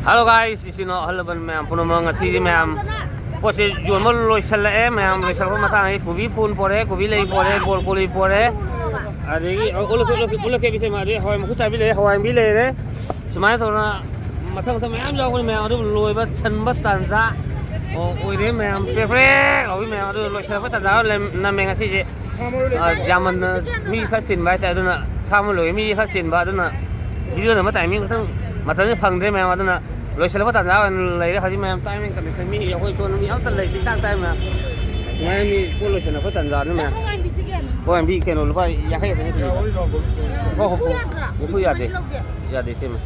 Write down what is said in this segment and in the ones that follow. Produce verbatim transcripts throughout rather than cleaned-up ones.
Hello guys, ꯏꯆꯤꯟ ꯏꯅꯥꯎ ꯑꯍꯜ ꯂꯃꯟ ꯃꯌꯥꯝ ꯄꯨꯝꯅꯃꯛ, ꯉꯁꯤꯗꯤ ꯃꯌꯥꯝ ꯄꯣꯠꯁꯦ ꯌꯣꯟꯕ ꯂꯣꯏꯁꯤꯜꯂꯛꯑꯦ꯫ ꯃꯌꯥꯝ ꯂꯣꯏꯁꯤꯜꯂꯛꯄ ꯃꯇꯥꯡꯗ ꯀꯣꯕꯤ ꯐꯨꯜ ꯄꯣꯔꯛꯑꯦ, ꯀꯣꯕꯤ ꯂꯩ ꯄꯣꯔꯛꯑꯦ, ꯕ꯭ꯔꯣꯀꯣꯂꯤ ꯄꯣꯔꯛꯑꯦ, ꯑꯗꯒꯤ ꯎꯠꯂꯛꯀꯦ, ꯎꯠꯂꯛꯀꯦ, ꯎꯠꯂꯛꯀꯦ, ꯏꯇꯩꯃ, ꯑꯗꯩ ꯍꯋꯥꯏ ꯃꯀꯨ ꯆꯥꯕꯤ ꯂꯩꯔꯦ, ꯍꯋꯥꯏ ꯃꯨꯕꯤ ꯂꯩꯔꯦ꯫ ꯁꯨꯃꯥꯏꯅ ꯇꯧꯗꯅ ꯃꯊꯪ ꯃꯊꯪ ꯃꯌꯥꯝ ꯌꯥꯎꯕꯅꯤ ꯃꯌꯥꯝ꯫ ꯑꯗꯨꯕꯨ ꯂꯣꯏꯕ ꯁꯟꯕ ꯇꯥꯟꯖꯥ, ꯑꯣ, ꯑꯣꯏꯔꯦ ꯃꯌꯥꯝ꯫ ꯄ꯭ꯔꯦꯛ ꯄ꯭ꯔꯦꯛ ꯂꯥꯎꯕꯤ ꯃꯌꯥꯝ꯫ ꯑꯗꯨ ꯂꯣꯏꯁꯤꯜꯂꯛꯄ ꯇꯥꯟꯖꯥ ꯂꯩ-, ꯅꯝꯃꯦ ꯉꯁꯤꯁꯦ꯫ ꯑ, ꯌꯥꯝꯃꯟꯅ ꯃꯤ ꯈꯔ ꯆꯤꯟꯕ ꯍꯥꯏꯇꯥꯔꯦ꯫ ꯑꯗꯨꯅ ꯁꯥ ꯑꯃ ꯂꯣꯏꯔꯦ, ꯃꯤ ꯈꯔ ꯆꯤꯟꯕ꯫ ꯑꯗꯨꯅ ꯚꯤꯗꯤꯑꯣ ꯅꯝꯕ ꯇꯥꯏꯃꯤꯡ ꯈꯤꯇꯪ ꯃꯇꯝꯁꯦ ꯐꯪꯗ꯭ꯔꯦ ꯃꯌꯥꯝ꯫ ꯑꯗꯨꯅ ꯂꯣꯏꯁꯤꯜꯂꯛꯄ ꯇꯥꯟꯖꯥ ꯑꯣꯏꯅ ꯂꯩꯔꯦ ꯍꯧꯖꯤꯛ ꯃꯌꯥꯝ꯫ ꯇꯥꯏꯃꯤꯡ ꯀꯟꯗꯤꯁꯟ ꯃꯤ ꯑꯩꯈꯣꯏ ꯁꯣꯝꯗ ꯃꯤ ꯑꯝꯇ ꯂꯩꯇꯦ, ꯇꯥꯛ ꯇꯥꯏ ꯃꯌꯥꯝ꯫ ꯁꯨꯃꯥꯏꯅ ꯃꯤ ꯄꯣꯠ ꯂꯣꯏꯁꯤꯜꯂꯛꯄ ꯇꯥꯟꯖꯥꯅꯤ ꯃꯌꯥꯝ꯫ ꯍꯋꯥꯏ ꯃꯨꯕꯤ ꯀꯩꯅꯣ ꯂꯨꯄꯥ ꯌꯥꯡꯈꯩ ꯈꯛꯇꯅꯤ ꯄꯤꯔꯤꯕ꯫ ꯂꯨꯄꯥ ꯍꯨꯝꯐꯨ, ꯅꯤꯐꯨ ꯌꯥꯗꯦ꯫ ꯌꯥꯗꯦ, ꯏꯇꯩꯃ꯫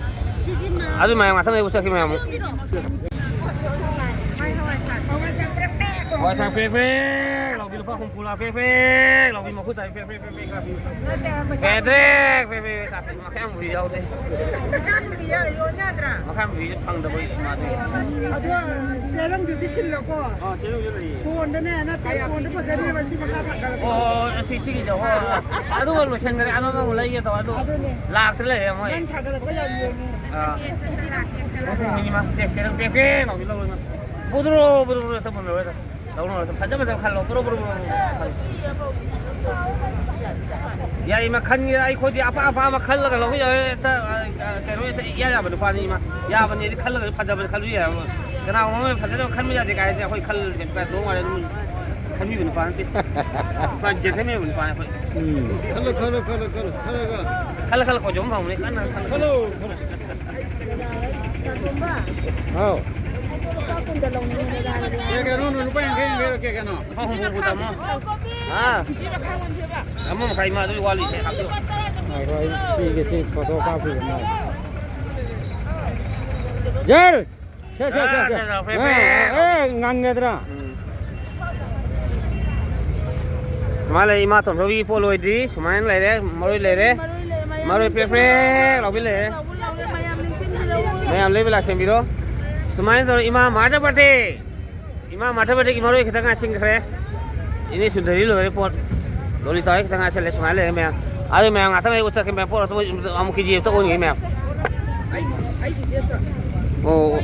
ꯑꯗꯨ ꯃꯌꯥꯝ ꯉꯥꯛꯇꯪ ꯂꯩꯕ ꯆꯠꯈꯤ ꯃꯌꯥꯝ ꯑꯃꯨꯛ꯫ ꯍꯋꯥꯏ ꯊ꯭ꯔꯥꯛ ꯄ꯭ꯔꯦꯛ ꯄ꯭ꯔꯦꯛ ꯂꯥꯎꯕꯤ ꯂꯨꯄꯥ ꯍꯨꯝꯐꯨ ꯂꯥꯛ ꯄ꯭ꯔꯦꯛ ꯄ꯭ꯔꯦꯛ ꯂꯥꯎꯕꯤ ꯃꯈꯨꯠ ꯇꯥꯏ ꯄ꯭ꯔꯦꯛ ꯄ꯭ꯔꯦꯛ ꯄ꯭ꯔꯦꯛ ꯄ꯭ꯔꯦꯛ ꯂꯥꯎꯕꯤ꯫ ꯄ꯭ꯔꯦꯛ ꯄ꯭ꯔꯦꯛ ꯄ꯭ꯔꯦꯛ ꯄ꯭ꯔꯦꯛ ꯂꯥꯎꯕꯤ꯫ ꯃꯈꯥ ꯌꯥꯝ ꯌꯥꯎꯗꯦ꯫ ꯃꯈꯥ ꯌꯥꯝ ꯌꯣꯟ ꯌꯥꯗ꯭ꯔꯥ? ꯃꯈꯥ ꯌꯥꯝ ꯐꯪꯗꯕ ꯃꯥꯗꯤ꯫ ꯑꯗꯣ ꯆꯦꯔꯪꯗꯨꯗꯤ ꯁꯤꯜꯂꯣꯀꯣ꯫ ꯑꯥ, ꯆꯦꯔꯪꯁꯨ ꯂꯩꯌꯦ꯫ ꯐꯣꯟꯗꯅꯦ, ꯅꯠꯇꯦ, ꯐꯣꯟꯗ ꯐꯖꯅꯦꯕ ꯁꯤ ꯃꯈꯥ ꯊꯥꯡꯒꯠꯂꯛꯄ꯫ ꯑꯣ, ꯑꯣ, ꯑꯁꯤ, ꯁꯤꯒꯤꯗꯣ, ꯍꯣꯏ, ꯍꯣꯏ꯫ ꯑꯗꯨꯒ ꯂꯣꯏꯁꯟꯈ꯭ꯔꯦ꯫ ꯑꯃꯒ ꯑꯃꯨꯛ ꯂꯩꯒꯦ ꯇꯧ꯫ ꯑꯗꯨ ꯑꯗꯨꯅꯦ꯫ ꯂꯥꯛꯇ ꯂꯩꯔꯦ ꯃꯣꯏ꯫ ꯅꯪ ꯊꯥꯒꯠꯂꯛꯄ ꯌꯥꯝ ꯌꯦꯡꯉꯦ꯫ ꯑꯥ꯫ ꯃꯤꯅꯤꯃꯝ ꯆꯦꯛ ꯆꯦꯔꯪ ꯄꯦꯛ ꯄꯦꯛ ꯂꯥꯎꯕꯤ ꯂꯧꯔꯣ ꯅꯪ꯫ ꯕꯨꯗ꯭ꯔꯣ, ꯕꯨꯗ꯭ꯔꯣ, ꯕꯨꯗ꯭ꯔꯣ ꯆꯠꯄ ꯂꯣꯏꯔꯦ꯫ ꯂꯧꯔꯣ, ꯂꯧꯔꯣ꯫ ꯐꯖ ꯐꯖꯕ ꯈꯜꯂꯣ꯫ ꯕꯨꯗ꯭ꯔꯣ, ꯕꯨꯗ꯭ꯔꯣ, ꯕꯨꯗ꯭ꯔꯣ ꯈꯜꯂꯣ꯫ ꯌꯥꯏ, ꯃꯈꯜꯒꯤ ꯑꯩꯈꯣꯏꯗꯤ ꯑꯄꯥꯝ ꯑꯄꯥꯝꯕ ꯈꯜꯂꯒ ꯂꯧꯕ ꯌꯥꯏ꯫ ꯍꯦꯛꯇ, ꯑ, ꯑ, ꯀꯩꯅꯣ ꯍꯦꯛꯇ ꯏꯌꯥ ꯌꯥꯕ ꯅꯨꯄꯥꯅꯤ ꯏꯃꯥ꯫ ꯌꯥꯕꯅꯦꯗꯤ ꯈꯜꯂꯒ ꯐꯖꯕꯗꯤ ꯈꯜꯂꯨ ꯌꯥꯏ꯫ ꯀꯅꯥꯒꯨꯝꯕ ꯑꯃꯅ ꯐꯖꯗꯕ ꯈꯟꯕ ꯌꯥꯗꯦ ꯀꯥꯏ ꯍꯥꯏꯗꯤ ꯑꯩꯈꯣꯏ ꯈꯜꯂ ꯀꯩꯝꯇ ꯇꯧ ꯃꯥꯜꯂꯦ꯫ ꯑꯗꯨꯝ ꯈꯟꯕꯤꯕ ꯅꯨꯄꯥ ꯅꯠꯇꯦ꯫ ꯄꯨꯔꯥ ꯖꯦꯟꯇꯜꯃꯦꯟ ꯑꯣꯏꯕ ꯅꯨꯄꯥꯅꯦ ꯑꯩꯈꯣꯏ꯫ ꯎꯝ꯫ ꯈꯜꯂꯣ, ꯈꯜꯂꯣ, ꯈꯜꯂꯣ, ꯈꯜꯂꯣ, ꯈꯜꯂꯒ꯫ ꯈꯜꯂ ꯈꯜꯂ ꯈꯣꯏꯖꯣꯝ ꯐꯪꯕꯅꯦ ꯀꯟꯅ ꯈꯜꯂ꯫ ꯈꯜꯂꯣ, ꯈꯜꯂꯣ꯫ ꯍꯥꯎ꯫ ꯀꯌꯥ ꯀꯌꯥꯅꯣ? ꯂꯨꯄꯥ ꯌꯥꯡꯈꯩ, ꯌꯥꯡꯈꯩꯔꯣ, ꯀꯌꯥ ꯀꯌꯥꯅꯣ? ꯂꯨꯄꯥ ꯍꯨꯝꯐꯨ ꯍꯨꯝꯐꯨ ꯇꯥꯃꯣ꯫ ꯍꯥ? ꯑꯃ ꯃꯈꯥꯏ ꯃꯥ ꯑꯗꯨꯒꯤ ꯋꯥꯠꯂꯤ ꯁꯦ ꯍꯥꯞꯄꯤꯌꯣ꯫ ꯉꯥꯏꯈꯣ, ꯑꯩ ꯄꯤꯒꯦ, ꯁꯤ ꯐꯣꯇꯣ ꯀꯥꯞꯈꯤꯕꯅꯦ꯫ ꯖꯔ! ꯁꯦ, ꯁꯦ, ꯁꯦ, ꯁꯦ꯫ ꯑꯥ, ꯐꯦ, ꯐꯦ꯫ ꯑꯦ, ꯑꯦ, ꯉꯪꯒꯗ꯭ꯔꯥ? ꯎꯝ꯫ ꯁꯨꯃꯥꯏꯅ ꯂꯩ, ꯏꯃꯥ ꯇꯣꯝꯊꯣꯏꯒꯤ ꯄꯣꯠ ꯂꯣꯏꯗ꯭ꯔꯤ꯫ ꯁꯨꯃꯥꯏꯅ ꯂꯩꯔꯦ, ꯃꯔꯣꯏ ꯂꯩꯔꯦ꯫ ꯃꯔꯣꯏ ꯂꯩ, ꯃꯌꯥꯝ ꯃꯔꯣꯏ ꯄ꯭ꯔꯦꯛ ꯂꯦꯟꯁꯤꯟꯕꯤꯔꯣ꯫ ꯄ꯭ꯔꯦꯛ ꯂꯥꯎꯕꯤ ꯂꯩꯔꯦ꯫ ꯂꯥꯎꯕ ꯂꯥꯎꯔꯦ, ꯃꯌꯥꯝ ꯂꯦꯟꯁꯤꯟꯕꯤꯔꯣ꯫ ꯃꯌꯥꯝ ꯂꯩꯕ ꯂꯥꯛꯁꯟꯕꯤꯔꯣ꯫ ꯁꯨꯃꯥꯏꯅ ꯇꯧꯔ ꯏꯃꯥ ꯃꯥꯔꯊ ꯕꯥꯔꯗꯦ꯫ ꯏꯃꯥ ꯃꯥꯔꯊ ꯕꯥꯔꯗꯦꯒꯤ ꯃꯔꯣꯏ ꯈꯤꯇꯪ ꯉꯥꯏꯁꯤꯟꯈ꯭ꯔꯦ꯫ ꯏꯅꯦ ꯁꯨꯟꯗꯔꯤ ꯂꯣꯏꯔꯦ ꯄꯣꯠ꯫ ꯂꯣꯂꯤꯇꯥ ꯍꯣꯏ ꯈꯤꯇꯪ ꯉꯥꯏꯁꯜꯂꯦ꯫ ꯁꯨꯃꯥꯏꯅ ꯂꯩꯔꯦ ꯃꯌꯥꯝ꯫ ꯑꯗꯨ ꯃꯌꯥꯝ ꯉꯥꯛꯇꯪ ꯂꯩ ꯎꯠꯆꯔꯛꯀꯦ ꯃꯌꯥꯝ꯫ ꯄꯣꯠ ꯑꯇꯣꯞꯄ ꯑꯃꯨꯛ ꯀꯦ ꯖꯤ ꯑꯝꯇ ꯑꯣꯟꯈꯤꯒꯦ ꯃꯌꯥꯝ꯫ ꯑꯩ, ꯑꯩꯒꯤꯗꯤ ꯑꯝꯇ ꯑꯣ꯫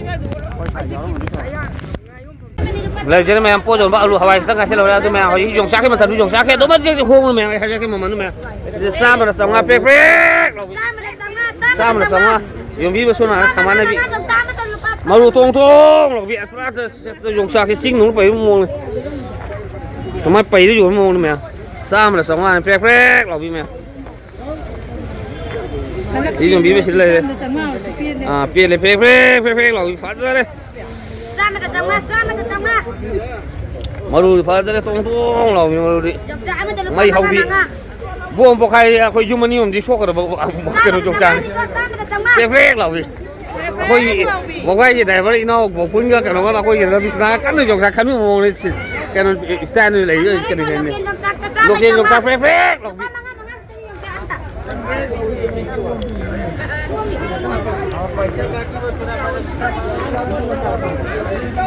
ꯂꯩꯖꯔꯦ ꯃꯌꯥꯝ, ꯄꯣꯠ ꯌꯣꯟꯕ ꯑꯂꯨ ꯍꯋꯥꯏ ꯈꯤꯇꯪ ꯉꯥꯏꯁꯤꯜꯍꯧꯔꯦ꯫ ꯑꯗꯨ ꯃꯌꯥꯝ ꯍꯧꯖꯤꯛ ꯌꯣꯡꯆꯥꯛꯀꯤ ꯃꯇꯝꯗ ꯌꯣꯡꯆꯥꯛꯀꯤ ꯑꯗꯨꯃꯛ ꯍꯣꯡꯉꯨ ꯃꯌꯥꯝ, ꯑꯩ ꯍꯥꯏꯖꯔꯛꯀꯦ ꯃꯃꯜꯗꯨ ꯃꯌꯥꯝ꯫ ꯁꯤꯗ ꯆꯥꯝꯃꯗ ꯆꯥꯝꯃꯉꯥ ꯄ꯭ꯔꯦꯛ ꯄ꯭ꯔꯦꯛ ꯂꯥꯎꯕꯤ꯫ ꯆꯥꯝꯃꯗ ꯆꯥꯝꯃꯉꯥ꯫ ꯌꯣꯟꯕꯤꯕ ꯁꯣꯝ ꯅꯥꯀꯟꯗ ꯁꯃꯥꯟꯅꯕꯤ꯫ ꯃꯔꯨ ꯇꯣꯡ ꯇꯣꯡ ꯂꯥꯎꯕꯤ꯫ ꯄꯨꯔꯥ ꯌꯣꯡꯆꯥꯛꯁꯤ ꯆꯤꯡ ꯅꯨꯡ ꯄꯩꯕ ꯃꯑꯣꯡꯅꯤ꯫ ꯁꯨꯃꯥꯏꯅ ꯄꯩꯔ ꯌꯣꯟꯕ ꯃꯑꯣꯡꯅꯤ ꯃꯌꯥꯝ꯫ ꯆꯥꯝꯃꯗ ꯆꯥꯝꯃꯉꯥꯅꯤ ꯄ꯭ꯔꯦꯛ ꯄ꯭ꯔꯦꯛ ꯂꯥꯎꯕꯤ ꯃꯌꯥꯝ꯫ ꯁꯤ ꯌꯣꯟꯕꯤꯕ ꯁꯤꯗ ꯂꯩꯔꯦ꯫ ꯑꯥ, ꯄꯦꯜꯂꯦ꯫ ꯄ꯭ꯔꯦꯛ ꯄ꯭ꯔꯦꯛ ꯄ꯭ꯔꯦꯛ ꯄ꯭ꯔꯦꯛ ꯂꯥꯎꯕꯤ ꯐꯖꯔꯦ꯫ ꯆꯥꯝꯃꯒ ꯆꯥꯝꯃꯉꯥ, ꯆꯥꯝꯃꯒ ꯆꯥꯝꯃꯉꯥ꯫ ꯃꯔꯨꯗꯤ ꯐꯖꯔꯦ, ꯇꯣꯡ ꯇꯣꯡ ꯂꯥꯎꯕꯤ ꯃꯔꯨꯗꯤ꯫ ꯌꯣꯡꯆꯥꯛ ꯑꯃꯗ ꯂꯨꯄꯥ ꯃꯩ ꯃꯉꯥ ꯍꯧꯕꯤ꯫ ꯃꯉꯥ꯫ ꯕꯣꯝ ꯄꯣꯈꯥꯏ ꯑꯩꯈꯣꯏ ꯌꯨꯝ ꯑꯅꯤ ꯑꯍꯨꯝꯗꯤ ꯁꯣꯛꯀꯗꯕ ꯀꯩꯅꯣ ꯌꯣꯡꯆꯥꯛꯅꯤ꯫ ꯆꯥꯝꯃꯒ ꯆꯥꯝꯃꯉꯥ꯫ ꯄ꯭ꯔꯦꯛ ꯄ꯭ꯔꯦꯛ ꯂꯥꯎꯕꯤ꯫ ꯑꯩꯈꯣꯏꯒꯤ ꯃꯣꯕꯥꯏꯜꯒꯤ ꯗ꯭ꯔꯥꯏꯚꯔ ꯏꯅꯥꯎ ꯕꯣꯄꯨꯟꯒ ꯀꯩꯅꯣꯒ ꯑꯩꯈꯣꯏꯒꯤ ꯔꯕꯤꯁꯅꯥ ꯀꯟꯅ ꯌꯣꯡꯆꯥꯛ ꯈꯟꯕ ꯃꯑꯣꯡꯅꯤ ꯁꯤ꯫ ꯀꯩꯅꯣ ꯏꯁꯇꯥꯏꯜ ꯂꯩ ꯀꯩꯅꯣ ꯂꯣꯀꯦꯜ ꯌꯣꯡꯆꯥꯛ ꯄ꯭ꯔꯦꯛ ꯄ꯭ꯔꯦꯛ ꯂꯥꯎꯕꯤ꯫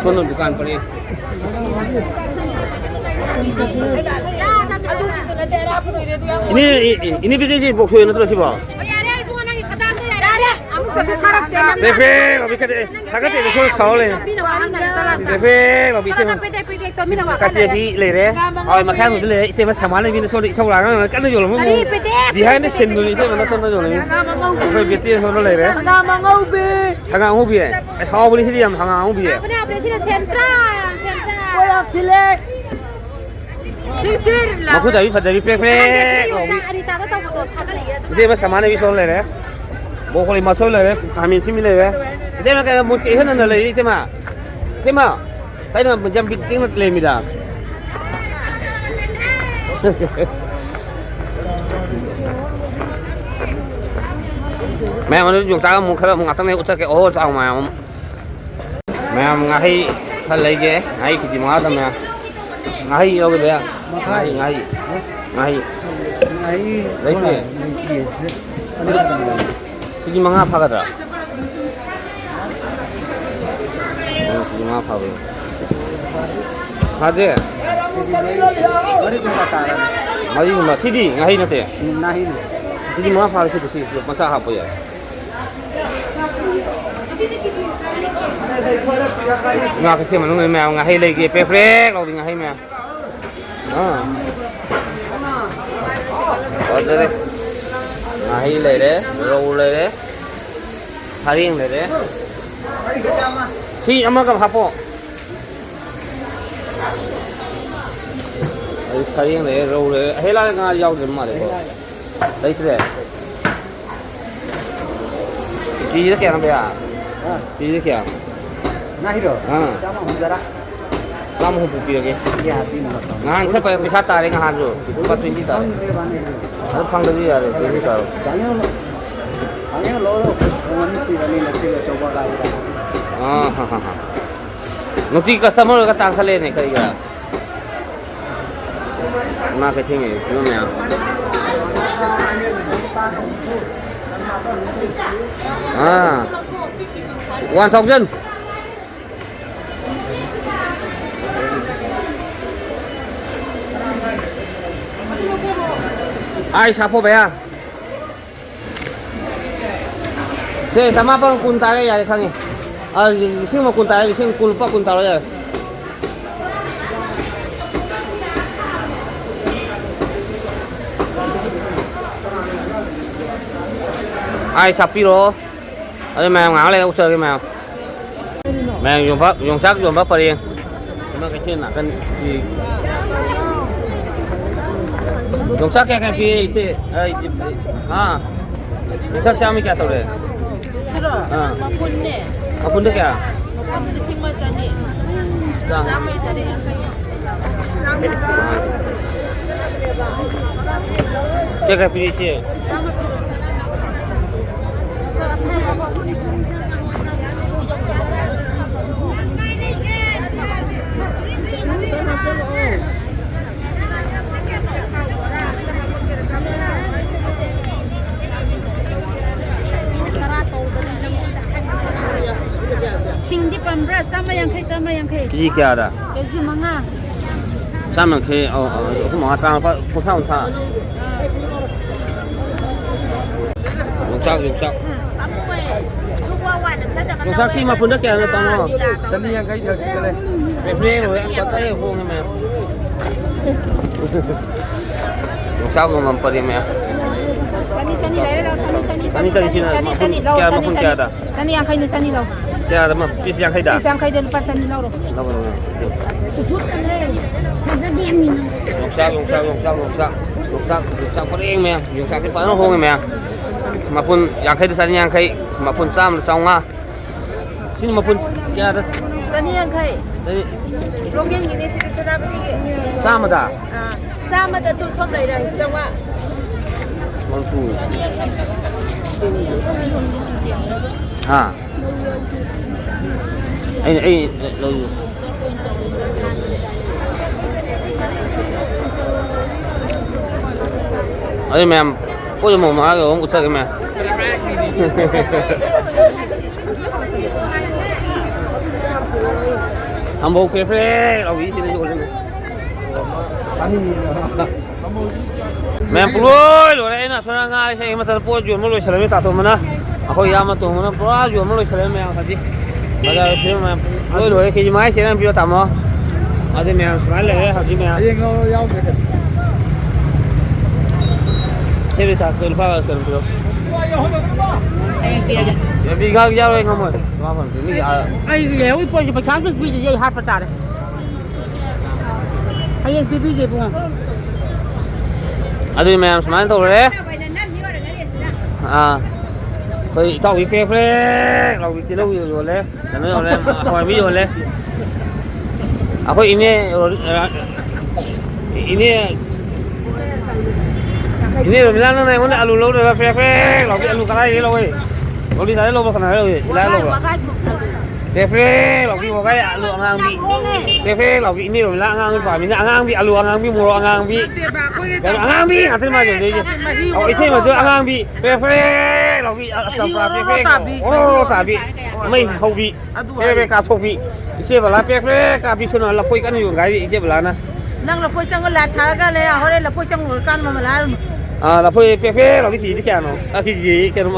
ꯁꯣꯝꯗ ꯗꯨꯀꯥꯟ ꯄꯔꯦꯡ꯫ ꯏꯅꯦ, ꯏ-, ꯏ-, ꯏꯅꯦ ꯕꯤꯖꯦꯁꯤ ꯕꯣꯛꯁꯣꯏ ꯅꯠꯇ꯭ꯔꯣ ꯁꯤꯕꯣ? ꯌꯥꯔꯦ, ꯏꯕꯨꯡꯉꯣ, ꯅꯪꯒꯤ ꯈꯗꯥꯡꯗꯣ ꯌꯥꯔꯦ꯫ ꯌꯥꯔꯦ, ꯑꯃꯨꯛꯇꯁꯨ ꯊꯥꯔꯛꯇꯦ, ꯅꯪ ꯐꯦ ꯐꯦ ꯂꯥꯎꯕꯤ ꯈꯗꯦ꯫ ꯊꯥꯒꯠꯇꯦꯅ ꯁꯣꯝꯗ ꯁꯥꯎ ꯂꯩ꯫ ꯐꯦ ꯐꯦ ꯂꯥꯎꯕꯤ ꯏꯇꯩꯃ꯫ ꯄꯦꯗꯦꯛ ꯄꯦꯗꯦꯛ ꯇꯧꯃꯤꯟꯅꯕ ꯀꯥꯆꯦꯕꯤ ꯂꯩꯔꯦ꯫ ꯍꯣꯏ, ꯃꯈꯥ ꯃꯨꯗ ꯂꯩꯔꯦ꯫ ꯏꯇꯩꯃ ꯁꯃꯥꯟꯅꯕꯤꯅ ꯁꯣꯝꯗ ꯏꯁꯧ ꯂꯥꯡꯉꯒ ꯀꯟꯅ ꯌꯣꯜꯂꯝꯕ ꯀꯔꯤ ꯃꯑꯣꯡ꯫ ꯄꯦꯗꯦꯛ ꯄꯦꯗꯦꯛ behind the sceneꯗꯨꯅꯤ ꯏꯇꯩꯃꯅ ꯁꯣꯝꯗ ꯌꯣꯜꯂꯝꯃꯤ꯫ ꯍꯪꯒꯥꯝ ꯑꯉꯧꯕꯤ꯫ ꯑꯩꯈꯣꯏ ꯕꯦꯇꯤ ꯁꯣꯝꯗ ꯂꯩꯔꯦ꯫ ꯍꯪꯒꯥꯝ ꯑꯉꯧꯕꯤ꯫ ꯍꯪꯒꯥꯝ ꯑꯉꯧꯕꯤ꯫ ꯑꯦ, ꯍꯥꯎꯕꯅꯤ ꯁꯤꯗꯤ ꯌꯥꯝ ꯍꯪꯒꯥꯝ ꯑꯉꯧꯕꯤ꯫ ꯍꯥꯎꯕꯅꯦ, ꯍꯥꯎꯕꯅꯦ꯫ ꯁꯤꯅ ꯁꯦꯟꯇ꯭ꯔꯥ, ꯁꯦꯟꯇ꯭ꯔꯥ꯫ ꯍꯣꯏ, ꯌꯥꯝ ꯁꯤꯜꯂꯦ꯫ ꯁꯤꯔ, ꯁꯤꯔ ꯂꯥꯎ꯫ ꯃꯈꯨꯠ ꯇꯥꯕꯤ ꯐꯖꯕꯤ ꯄ꯭ꯔꯦꯛ ꯄ꯭ꯔꯦꯛ ꯂꯥꯎꯕꯤ꯫ ꯌꯣꯡꯆꯥꯛ ꯑꯅꯤꯇꯥꯗ ꯇꯧꯕꯗꯣ ꯊꯥꯒꯠꯂꯛꯑꯦ ꯑꯗꯨ꯫ ꯏꯆꯦꯃ ꯁꯃꯥꯟꯅꯕꯤ ꯁꯣꯝ ꯂꯩꯔꯦ꯫ ꯕ꯭ꯔꯣꯀꯣꯂꯤ ꯃꯁꯣꯏ ꯂꯩꯔꯦ꯫ ꯈꯥꯃꯦꯟ ꯑꯁꯤꯟꯕꯤ ꯂꯩꯔꯦ꯫ ꯏꯆꯦꯃ ꯀꯩ ꯃꯨꯠ ꯏꯍꯟ ꯍꯟꯅ ꯂꯩꯔꯤ ꯏꯆꯦꯃ꯫ ꯏꯆꯦꯃ꯫ ꯀꯩꯅꯣ ꯌꯥꯝ ꯕꯤꯠ ꯇꯦꯛꯅ ꯂꯩꯔꯝꯃꯤꯗ꯫ ꯃꯌꯥꯝ ꯑꯗꯨ ꯌꯣꯡꯆꯥꯛ ꯑꯃꯨꯛ ꯈꯔ ꯑꯃꯨꯛ ꯉꯥꯛꯇꯪ ꯂꯩ ꯎꯠꯆꯔꯛꯀꯦ꯫ ꯑꯣꯍꯣ ꯆꯥꯎ ꯃꯌꯥꯝ ꯑꯃ꯫ ꯃꯌꯥꯝ ꯉꯥꯍꯩ ꯈꯔ ꯂꯩꯒꯦ꯫ ꯉꯥꯍꯩ ꯀꯦꯖꯤ ꯃꯉꯥꯗ ꯃꯌꯥꯝ꯫ ꯉꯥꯍꯩ ꯂꯧꯒꯦ ꯚꯩꯌꯥ꯫ ꯉꯥꯍꯩ, ꯉꯥꯍꯩ꯫ ꯉꯥꯍꯩ꯫ ꯉꯥꯍꯩ ꯂꯩꯇꯦ꯫ ꯀꯦꯖꯤ ꯃꯉꯥ ꯐꯥꯒꯗ꯭ꯔꯥ? ꯀꯦꯖꯤ ꯃꯉꯥ ꯐꯥꯕ꯭ꯔꯣ? ꯐꯥꯗꯦ? ꯃꯔꯤꯒꯨꯝꯕ꯫ ꯁꯤꯗꯤ ꯉꯥꯍꯩ ꯅꯠꯇꯦ? ꯀꯦꯖꯤ ꯃꯉꯥ ꯐꯥꯔꯦ ꯁꯤꯗꯤ, ꯁꯤ ꯃꯆꯥ ꯍꯥꯞꯄ ꯌꯥꯏ꯫ ꯉꯥ ꯀꯩꯊꯦꯜ ꯃꯅꯨꯡꯗ ꯃꯌꯥꯝ ꯉꯥꯍꯩ ꯂꯩꯒꯦ, ꯄ꯭ꯔꯦꯛ ꯄ꯭ꯔꯦꯛ ꯂꯥꯎꯕꯤ ꯉꯥꯍꯩ ꯃꯌꯥꯝ꯫ ꯑꯥ꯫ ꯐꯖꯔꯦ꯫ ꯉꯥꯍꯩ ꯂꯩꯔꯦ, ꯔꯧ ꯂꯩꯔꯦ, ꯁꯔꯦꯡ ꯂꯩꯔꯦ꯫ ꯁꯤ ꯑꯃꯒ ꯍꯥꯞꯄꯣ꯫ ꯑꯩ ꯁꯔꯦꯡ ꯂꯩꯔꯦ, ꯔꯧ ꯂꯩꯔꯦ꯫ ꯑꯍꯦꯂꯥꯗ ꯉꯥ ꯌꯥꯎꯗ꯭ꯔꯤꯕ ꯃꯥꯜꯂꯦꯀꯣ꯫ ꯂꯩꯇ꯭ꯔꯦ꯫ ꯀꯦꯖꯤꯗ ꯀꯌꯥꯅꯣ ꯚꯩꯌꯥ? ꯍꯥ? ꯀꯦꯖꯤꯗ ꯀꯌꯥ? ꯉꯥꯍꯤꯔꯣ? ꯑꯥ꯫ ꯆꯥꯝꯃ ꯍꯨꯝꯐꯨ ꯇꯔꯥ꯫ ꯆꯥꯝꯃ ꯍꯨꯝꯐꯨ ꯄꯤꯔꯒꯦ꯫ ꯌꯥꯗꯦ, ꯃꯇꯝ꯫ ꯉꯍꯥꯟ ꯈꯔ ꯐꯔꯦ, ꯄꯩꯁꯥ ꯇꯥꯔꯦ ꯉꯍꯥꯟꯁꯨ꯫ ꯂꯨꯄꯥ twenty ꯇꯥꯔꯦ꯫ ꯈꯪꯗ꯭ꯔꯦ, ꯃꯥꯅꯦ꯫ ꯑꯗꯨ ꯐꯪꯗꯕꯗꯤ ꯌꯥꯔꯦ, twenty ꯇꯥꯔꯣ꯫ ꯐꯪꯉꯦ, ꯐꯪꯉꯦ, ꯂꯧꯔꯣ꯫ ꯄꯨꯡ ꯑꯅꯤ ꯄꯤꯔꯅꯤ, ꯉꯁꯤ ꯑꯆꯧꯕ ꯒꯥꯔꯤꯗ꯫ ꯑꯥ, ꯍꯥ, ꯍꯥ, ꯍꯥ꯫ ꯅꯨꯡꯇꯤ customer ꯑꯣꯏꯔꯒ ꯇꯥꯡꯈꯠꯂꯦꯅꯦ, ꯀꯔꯤꯒꯤꯔꯥ? ꯏꯃꯥ ꯀꯩꯊꯦꯜꯒꯤ ꯐꯤꯕꯝ ꯃꯌꯥꯝ꯫ ꯑꯥ, one thousand꯫ ꯑꯥꯏꯁ ꯍꯥꯞꯄꯣ ꯚꯩꯌꯥ꯫ ꯁꯦ, ꯆꯃꯥꯄꯟ ꯀꯨꯟ ꯇꯥꯔꯦ, ꯌꯥꯔꯦ, ꯈꯪꯉꯦ꯫ ꯑ, ꯂꯤꯁꯤꯡ ꯑꯃ ꯀꯨꯟ ꯇꯥꯔꯦ, ꯂꯤꯁꯤꯡ ꯀꯨꯟ, ꯂꯨꯄꯥ ꯀꯨꯟ ꯇꯥꯔꯣ, ꯌꯥꯔꯦ꯫ ꯑꯥꯏꯁ ꯍꯥꯞꯄꯤꯔꯣ꯫ ꯑꯗꯨ ꯃꯌꯥꯝ ꯉꯥꯏꯍꯥꯛ ꯂꯩꯔ ꯎꯠꯆꯔꯒꯦ ꯃꯌꯥꯝ꯫ ꯃꯌꯥꯝ ꯌꯣꯝꯄꯥꯛ, ꯌꯣꯡꯆꯥꯛ ꯌꯣꯟꯕ ꯄꯔꯦꯡ꯫ ꯏꯃꯥ ꯀꯩꯊꯦꯜ ꯅꯥꯀꯟ ꯄꯤ꯫ ꯌꯣꯡꯆꯥꯛ ꯀꯌꯥ ꯀꯌꯥ ꯄꯤ, ꯏꯆꯦ? ꯑꯩ, ꯑꯥ꯫ ꯌꯣꯡꯆꯥꯛ ꯆꯥꯝꯃ ꯀꯌꯥ ꯇꯧꯔꯦ? ꯁꯤꯔꯣ? ꯑꯥ꯫ ꯃꯄꯨꯟꯅꯦ꯫ ꯃꯄꯨꯟꯗ ꯀꯌꯥ? ꯃꯄꯨꯟꯗ ꯂꯤꯁꯤꯡ ꯑꯃ ꯆꯅꯤ꯫ ꯆꯥꯝꯃ꯫ ꯆꯥꯝꯃ ꯇꯔꯦꯠ ꯌꯥꯡꯈꯩ꯫ ꯀꯌꯥ ꯀꯌꯥ ꯄꯤꯔꯤ, ꯏꯆꯦ? ꯁꯤꯡꯗꯤ ꯄꯥꯝꯕ꯭ꯔꯥ? ꯆꯥꯝꯃ ꯌꯥꯡꯈꯩ, ꯆꯥꯝꯃ ꯌꯥꯡꯈꯩ꯫ ꯀꯦꯖꯤ ꯀꯌꯥꯗ? ꯀꯦꯖꯤ ꯃꯉꯥ꯫ ꯆꯥꯝꯃ ꯌꯥꯡꯈꯩ, ꯑꯧ, ꯑꯧ, ꯑꯍꯨꯝ ꯃꯉꯥ ꯇꯔꯥ, ꯂꯨꯄꯥ ꯀꯨꯟꯊ꯭ꯔꯥ, ꯀꯨꯟꯊ꯭ꯔꯥ꯫ ꯌꯣꯡꯆꯥꯛ, ꯌꯣꯡꯆꯥꯛ꯫ ꯌꯣꯡꯆꯥꯛꯁꯤ ꯃꯄꯨꯟꯗ ꯀꯌꯥꯅꯣ, ꯇꯥꯃꯣ? ꯆꯅꯤ ꯌꯥꯡꯈꯩ ꯊꯛꯀꯦ ꯂꯩ꯫ ꯕꯦꯕ꯭ꯔꯦ ꯂꯣꯏꯔꯦ, ꯐꯖꯔꯦ, ꯍꯣꯡꯉꯦ ꯃꯌꯥꯝ꯫ ꯌꯣꯡꯆꯥꯛ ꯃꯃꯜ ꯄꯔꯦ ꯃꯌꯥꯝ꯫ ꯆꯅꯤ, ꯆꯅꯤ ꯂꯩꯔꯦ, ꯂꯧ, ꯆꯅꯤ, ꯆꯅꯤ, ꯆꯅꯤ, ꯆꯅꯤ, ꯆꯅꯤ, ꯆꯅꯤ, ꯆꯅꯤ, ꯆꯅꯤ, ꯆꯅꯤ, ꯂꯧ, ꯀꯌꯥ, ꯆꯅꯤ, ꯃꯄꯨꯟ ꯆꯅꯤ꯫ ꯀꯌꯥꯗ? ꯆꯅꯤ ꯌꯥꯡꯈꯩꯅꯤ, ꯆꯅꯤ ꯂꯧ꯫ ꯀꯌꯥꯗ ꯑꯃ? ꯄꯤꯁ ꯌꯥꯡꯈꯩꯗ? ꯄꯤꯁ ꯌꯥꯡꯈꯩꯗ ꯂꯨꯄꯥ ꯆꯅꯤ ꯂꯧꯔꯣ꯫ ꯂꯧꯔꯣ, ꯂꯧꯔꯣ꯫ ꯌꯣꯡꯆꯥꯛ, ꯌꯣꯡꯆꯥꯛ, ꯌꯣꯡꯆꯥꯛ, ꯌꯣꯡꯆꯥꯛ, ꯌꯣꯡꯆꯥꯛ, ꯌꯣꯡꯆꯥꯛ ꯄꯔꯦꯡ ꯃꯌꯥꯝ, ꯌꯣꯡꯆꯥꯛꯁꯦ ꯐꯖꯅ ꯍꯣꯡꯉꯦ ꯃꯌꯥꯝ꯫ ꯃꯄꯨꯟ ꯌꯥꯡꯈꯩꯗ ꯆꯅꯤ ꯌꯥꯡꯈꯩ, ꯃꯄꯨꯟ ꯆꯥꯝꯃꯗ ꯆꯥꯝꯃꯉꯥ꯫ ꯁꯤꯅ ꯃꯄꯨꯟ ꯀꯌꯥꯗ? ꯆꯅꯤ ꯌꯥꯡꯈꯩ꯫ ꯆꯅꯤ꯫ ꯂꯣꯀꯦꯜꯒꯤꯅꯦ ꯁꯤꯗꯤ, ꯁꯦꯅꯥꯄꯇꯤꯒꯤ꯫ ꯆꯥꯝꯃꯗ? ꯑꯥ, ꯆꯥꯝꯃꯗ ꯇꯨ ꯁꯣꯝ ꯂꯩꯔꯦ, ꯆꯥꯝꯃꯉꯥ꯫ ꯍꯥ? ꯑꯩ, ꯑꯩ ꯂꯧ-, ꯑꯗꯨ ꯃꯌꯥꯝ, ꯄꯣꯠ ꯌꯣꯟꯐꯝ ꯑꯃ ꯎꯠꯆꯒꯦ ꯃꯌꯥꯝ꯫ ꯊꯝꯕꯧ ꯐꯦ ꯐꯦ ꯂꯥꯎꯕꯤꯁꯤꯅ ꯌꯣꯜꯂꯤꯅꯦ꯫ ꯃꯌꯥꯝ ꯄꯨꯡꯂꯣꯏ ꯂꯣꯏꯔꯦ꯫ ꯑꯩꯅ ꯑꯁꯣꯝ ꯉꯥ ꯏꯁꯩꯒꯤ ꯃꯊꯛꯇ ꯄꯣꯠ ꯌꯣꯟꯕ ꯂꯣꯏꯁꯤꯜꯂꯝꯃꯤ꯫ ꯇꯥꯇꯣꯝꯕꯅ, ꯑꯩꯈꯣꯏ ꯏꯌꯥꯝꯕ ꯇꯣꯝꯕꯅ ꯄꯨꯔꯥ ꯌꯣꯟꯕ ꯂꯣꯏꯁꯤꯜꯂꯝꯃꯤ ꯃꯌꯥꯝ꯫ ꯍꯧꯖꯤꯛ ꯕꯖꯥꯔꯗ ꯐꯤꯕꯝ ꯃꯌꯥꯝ ꯂꯣꯏ ꯂꯣꯏꯔꯦ꯫ ꯀꯦ ꯖꯤ ꯃꯉꯥ ꯆꯦꯔꯪ ꯄꯤꯌꯣ ꯇꯥꯃꯣ꯫ ꯑꯗꯨ ꯃꯌꯥꯝ ꯁꯨꯃꯥꯏꯅ ꯂꯩꯔꯦ ꯍꯧꯖꯤꯛ ꯃꯌꯥꯝ꯫ ꯍꯌꯦꯡ ꯂꯧꯔꯣ, ꯌꯥꯎꯗ꯭ꯔꯦ ꯀꯩꯅꯣ꯫ ꯁꯦ ꯔꯤꯇꯥ, ꯂꯨꯄꯥ ꯀꯩꯅꯣ ꯄꯤꯔꯣ꯫ ꯍꯌꯦꯡ ꯄꯤꯔꯒꯦ꯫ ꯌꯥꯕꯤ ꯉꯥꯏꯍꯥꯛ ꯌꯥꯎꯔꯣꯏ, ꯉꯝꯃꯣꯏ꯫ ꯃꯥ ꯐꯪꯗꯦ꯫ ꯃꯤꯒꯤ ꯑꯥ ꯑꯩꯒꯤ ꯂꯩꯍꯧꯔꯤ ꯄꯣꯠꯁꯤ ꯄꯩꯁꯥ ꯑꯝꯇ ꯄꯤꯗ꯭ꯔꯗꯤ ꯑꯩ ꯍꯥꯠꯄ ꯇꯥꯔꯦ꯫ ꯍꯌꯦꯡ ꯄꯤꯕꯤꯒꯦ ꯏꯕꯨꯡꯉꯣ꯫ ꯑꯗꯨꯗꯤ ꯃꯌꯥꯝ ꯁꯨꯃꯥꯏꯅ ꯇꯧꯔꯦ꯫ ꯑꯥ, ꯑꯩꯈꯣꯏ ꯏꯇꯥꯎꯕꯤ ꯄ꯭ꯔꯦꯛ ꯄ꯭ꯔꯦꯛ ꯂꯥꯎꯕꯤ ꯇꯤꯜꯍꯧ ꯌꯣꯜꯂꯦ, ꯀꯩꯅꯣ ꯌꯣꯜꯂꯦ, ꯍꯋꯥꯏꯕꯤ ꯌꯣꯜꯂꯦ꯫ ꯑꯩꯈꯣꯏ ꯏꯅꯦ ꯔꯣ-, ꯑ, ꯏꯅꯦ, ꯏꯅꯦ ꯔꯣꯃꯤꯂꯥ, ꯅꯪꯅ ꯑꯩꯉꯣꯟꯗ ꯑꯂꯨ ꯂꯧꯗꯣꯏꯔꯥ? ꯄ꯭ꯔꯦꯛ ꯄ꯭ꯔꯦꯛ ꯂꯥꯎꯕꯤ ꯑꯂꯨ ꯀꯗꯥꯏꯗꯒꯤ ꯂꯧꯏ? ꯂꯣꯂꯤꯇꯥꯗꯒꯤ ꯂꯧꯕ ꯀꯅꯥ ꯂꯧꯏ? ꯁꯤꯂꯥ ꯂꯧꯕ꯫ ꯄ꯭ꯔꯦꯛ ꯄ꯭ꯔꯦꯛ ꯂꯥꯎꯕꯤ ꯋꯥꯒꯥꯏ ꯑꯂꯨ ꯑꯉꯥꯡꯕꯤ꯫ ꯄ꯭ꯔꯦꯛ ꯄ꯭ꯔꯦꯛ ꯂꯥꯎꯕꯤ ꯏꯅꯦ ꯔꯣꯃꯤꯂꯥ ꯑꯉꯥꯡꯕꯤ ꯄꯥꯝꯃꯤꯅ ꯑꯉꯥꯡꯕꯤ ꯑꯂꯨ ꯑꯉꯥꯡꯕꯤ ꯃꯣꯔꯣꯛ ꯑꯉꯥꯡꯕꯤ꯫ ꯀꯩꯅꯣ ꯑꯉꯥꯡꯕꯤ ꯉꯥꯛꯇꯅꯤ ꯃꯥ ꯌꯣꯟꯖꯩꯁꯦ꯫ ꯑꯧ, ꯏꯇꯩꯃꯁꯨ ꯑꯉꯥꯡꯕꯤ ꯄ꯭ꯔꯦꯛ ꯄ꯭ꯔꯦꯛ ꯂꯥꯎꯕꯤ ꯆꯝꯄ꯭ꯔꯥ ꯄ꯭ꯔꯦꯛ ꯄ꯭ꯔꯦꯛ ꯑꯣꯔꯣ ꯇꯥꯕꯤ ꯃꯩ ꯍꯧꯕꯤ꯫ ꯄ꯭ꯔꯦꯛ ꯄ꯭ꯔꯦꯛ ꯀꯥꯞꯊꯣꯛꯄꯤ꯫ ꯏꯆꯦ ꯕꯂꯥ ꯄ꯭ꯔꯦꯛ ꯄ꯭ꯔꯦꯛ ꯀꯥꯞꯄꯤ꯫ ꯁꯣꯝꯗ ꯂꯐꯣꯏ ꯀꯟꯅ ꯌꯣꯟꯒꯥꯏꯔꯤ ꯏꯆꯦ ꯕꯂꯥꯅ꯫ ꯅꯪ ꯂꯐꯣꯏ ꯆꯪꯉ ꯂꯥꯏꯞ ꯊꯥꯔꯒꯅꯦ, ꯍꯣꯔꯦꯟ ꯂꯐꯣꯏ ꯆꯪꯉꯨꯔꯀꯥꯟꯗ ꯃꯃꯜ ꯍꯥꯏꯔꯨꯅꯨ꯫ ꯑꯥ, ꯂꯐꯣꯏ ꯄ꯭ꯔꯦꯛ ꯄ꯭ꯔꯦꯛ ꯂꯥꯎꯕꯤ ꯀꯦꯖꯤꯗꯤ ꯀꯌꯥꯅꯣ? ꯑꯥ, ꯀꯦꯖꯤ ꯀꯩꯅꯣ,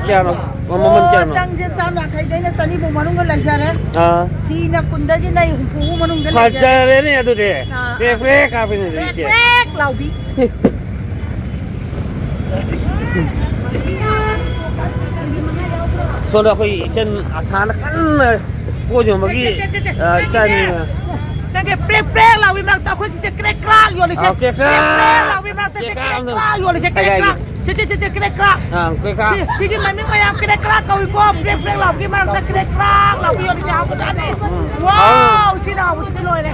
ꯀꯌꯥꯅꯣ? ꯑꯣ, ꯃꯃꯜ ꯀꯌꯥꯅꯣ? ꯆꯪꯁꯦ ꯆꯥꯝ ꯌꯥꯡꯈꯩꯗꯩꯅ ꯆꯅꯤꯐꯧ ꯃꯅꯨꯡꯗ ꯂꯩꯖꯔꯦ꯫ ꯑꯥ꯫ ꯁꯤꯅ ꯀꯨꯟꯗꯒꯤ ꯂꯩ ꯍꯨꯝꯐꯨ ꯃꯅꯨꯡꯗ ꯂꯩꯖꯔꯦ꯫ ꯐꯖꯔꯦꯅꯦ ꯑꯗꯨꯗꯤ꯫ ꯑꯥ꯫ ꯄ꯭ꯔꯦꯛ ꯄ꯭ꯔꯦꯛ ꯀꯥꯞꯄꯤꯅꯦ ꯄ꯭ꯔꯦꯛ ꯍꯧꯖꯤꯛꯁꯦ꯫ ꯄ꯭ꯔꯦꯛ ꯂꯥꯎꯕꯤ꯫ ꯁꯣꯝꯗ ꯑꯩꯈꯣꯏ ꯏꯆꯟ ꯑꯁꯥꯅ ꯀꯟꯅ ꯄꯣꯠ ꯌꯣꯟꯕꯒꯤ, ꯁꯦ, ꯁꯦ, ꯁꯦ, ꯁꯦ꯫ ꯑ, ꯅꯪꯒꯤ, ꯏꯆꯟ, ꯅꯪꯒꯤ ꯄ꯭ꯔꯦꯛ ꯄ꯭ꯔꯦꯛ ꯂꯥꯎꯕꯤ ꯃꯔꯛꯇ ꯑꯩꯈꯣꯏꯒꯤꯁꯦ ꯀ꯭ꯔꯦꯛ ꯀ꯭ꯔꯥꯛ ꯌꯣꯜꯂꯤꯁꯦ꯫ ꯑ, ꯀ꯭ꯔꯦꯛ ꯀ꯭ꯔꯥꯛ꯫ ꯀ꯭ꯔꯦꯛ ꯀ꯭ꯔꯥꯛ ꯂꯥꯎꯕꯤ ꯃꯔꯛꯇ ꯀ꯭ꯔꯦꯛ ꯀ꯭ꯔꯥꯛ ꯀ꯭ꯔꯦꯛ ꯑꯝꯇ ꯀ꯭ꯔꯥꯛ ꯌꯣꯜꯂꯤꯁꯦ, ꯀ꯭ꯔꯦꯛ ꯁꯥꯏꯒꯥꯏꯒꯦ꯫ ꯀ꯭ꯔꯥꯛ꯫ ꯁꯦ, ꯁꯦ, ꯁꯦ, ꯁꯦ, ꯀ꯭ꯔꯦꯛ ꯀ꯭ꯔꯥꯛ꯫ ꯑ, ꯀ꯭ꯔꯦꯛ ꯀ꯭ꯔꯥꯛ꯫ ꯁꯤ, ꯁꯤꯒꯤ ꯃꯃꯤꯡ ꯃꯌꯥꯝ ꯀ꯭ꯔꯦꯛ ꯀ꯭ꯔꯥꯛ ꯀꯧꯏꯀꯣ꯫ ꯄ꯭ꯔꯦꯛ ꯄ꯭ꯔꯦꯛ ꯂꯥꯎꯕꯒꯤ ꯃꯔꯛꯇ ꯀ꯭ꯔꯦꯛ ꯀ꯭ꯔꯥꯛ ꯂꯥꯎꯕꯤ ꯌꯣꯜꯂꯤꯁꯦ ꯍꯥꯎꯕꯖꯥꯠꯅꯤ꯫ ꯎꯝ꯫ ꯋꯥꯎ, ꯁꯤꯅ ꯍꯥꯎꯕꯁꯤꯗꯤ ꯂꯣꯏꯔꯦ꯫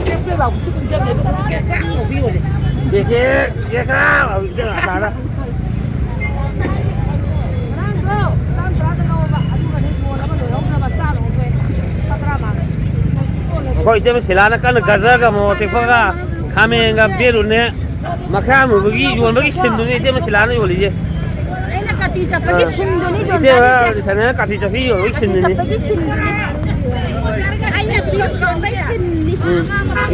ꯄ꯭ꯔꯦꯛ ꯄ꯭ꯔꯦꯛ ꯂꯥꯎꯕꯁꯤꯗꯤ ꯄꯨꯟꯖꯟꯅꯦ, ꯑꯗꯨꯒ ꯀ꯭ꯔꯦꯛ ꯀ꯭ꯔꯥꯛ ꯂꯥꯎꯕꯤ ꯌꯣꯜꯂꯦ꯫ ꯀ꯭ꯔꯦꯛ ꯀ꯭ꯔꯦꯛ, ꯀ꯭ꯔꯦꯛ ꯀ꯭ꯔꯥꯛ ꯂꯥꯎꯕꯤ ꯏꯆꯟ ꯑꯁꯥꯅ꯫ ꯉꯔꯥꯡꯗꯣ ꯆꯥꯝ ꯇꯔꯥꯗ ꯂꯧꯔꯕ, ꯑꯗꯨꯒꯅꯦ ꯌꯣꯜꯂꯒ ꯂꯣꯏꯍꯧꯗ꯭ꯔꯕ, ꯆꯥꯗꯧꯕ ꯂꯣꯏꯔꯦ꯫ ꯂꯨꯄꯥ ꯇꯔꯥ ꯃꯥꯡꯉꯦ꯫ ꯑꯩꯈꯣꯏ ꯏꯇꯩꯃ ꯁꯤꯂꯥꯅ ꯀꯟꯅ ꯒꯖꯔꯒ ꯃꯣꯔꯣꯛ ꯑꯇꯦꯛꯄꯒ ꯈꯥꯃꯦꯟꯒ ꯕꯦꯔꯨꯅꯦ ꯃꯈꯥ ꯃꯨꯕꯒꯤ ꯌꯣꯟꯕꯒꯤ ꯁꯤꯟꯗꯨꯅꯤ ꯏꯇꯩꯃ ꯁꯤꯂꯥꯅ ꯌꯣꯜꯂꯤꯁꯦ꯫ ꯑꯩꯅ ꯀꯥꯇꯤ ꯆꯠꯄꯒꯤ ꯑꯥ꯫ ꯁꯤꯟꯗꯨꯅꯤ ꯏꯇꯩꯃ ꯌꯣꯟꯖꯔꯤꯁꯦ꯫ ꯁꯤꯂꯥꯅ ꯀꯥꯇꯤ ꯆꯠꯄꯤ ꯌꯣꯟꯕꯒꯤ ꯀꯥꯇꯤ ꯁꯤꯟꯗꯨꯅꯤ꯫ ꯆꯠꯄꯒꯤ ꯁꯤꯟꯗꯨꯅꯤ꯫ ꯑꯩꯅ ꯄꯤꯔꯨꯛ ꯌꯣꯟꯕꯩ ꯁꯤꯟꯅꯤ꯫ ꯎꯝ꯫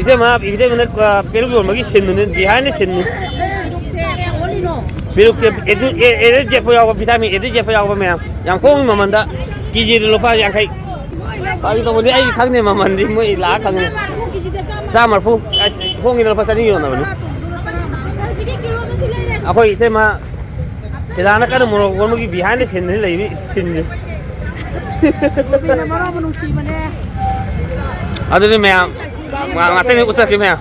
ꯏꯇꯩꯃ, ꯏꯇꯩꯃꯅ, ꯑ, ꯄꯦꯔꯨꯛ ꯌꯣꯟꯕꯒꯤ ꯁꯤꯟꯗꯨꯅꯤ, behind the ꯁꯤꯟꯅꯤ꯫ ꯄꯦꯔꯨꯛꯁꯦ ꯀꯌꯥ ꯑꯣꯜꯂꯤꯅꯣ? ꯄꯦꯔꯨꯛꯁꯦ A to, A, A to Z ꯐꯥꯎ ꯌꯥꯎꯕ, vitamin A to Z ꯐꯥꯎ ꯌꯥꯎꯕ ꯃꯌꯥꯝ꯫ ꯌꯥꯝ ꯍꯣꯡꯉꯤ ꯃꯃꯟꯗ꯫ ꯀꯦꯖꯤꯗ ꯂꯨꯄꯥ ꯌꯥꯡꯈꯩ꯫ ꯐꯥꯒꯤ ꯇꯧꯕꯅꯤ, ꯑꯩ ꯈꯪꯗꯦ ꯃꯃꯜꯗꯤ, ꯃꯣꯏ ꯂꯥꯛꯑ ꯈꯪꯉꯤ꯫ ꯆꯥꯝ ꯃꯔꯤꯐꯨ, ꯑ, ꯍꯣꯡꯉꯤꯗ ꯂꯨꯄꯥ ꯆꯅꯤ ꯌꯣꯟꯅꯕꯅꯤ꯫ ꯑꯩꯈꯣꯏ ꯏꯇꯩꯃ ꯁꯤꯂꯥꯅ ꯀꯟꯅ ꯃꯣꯔꯣꯛ ꯑꯣꯟꯕꯒꯤ behind the scene ꯂꯩꯔꯤ ꯁꯤꯟꯁꯦ꯫ ꯒꯣꯕꯤꯟꯗ ꯃꯔꯣꯟ ꯑꯃ ꯅꯨꯡꯁꯤꯕꯅꯦ꯫ ꯑꯗꯨꯅꯤ ꯃꯌꯥꯝ, ꯉꯥ-, ꯉꯥꯛꯇꯪ ꯎꯠꯆꯔꯛꯀꯦ ꯃꯌꯥꯝ꯫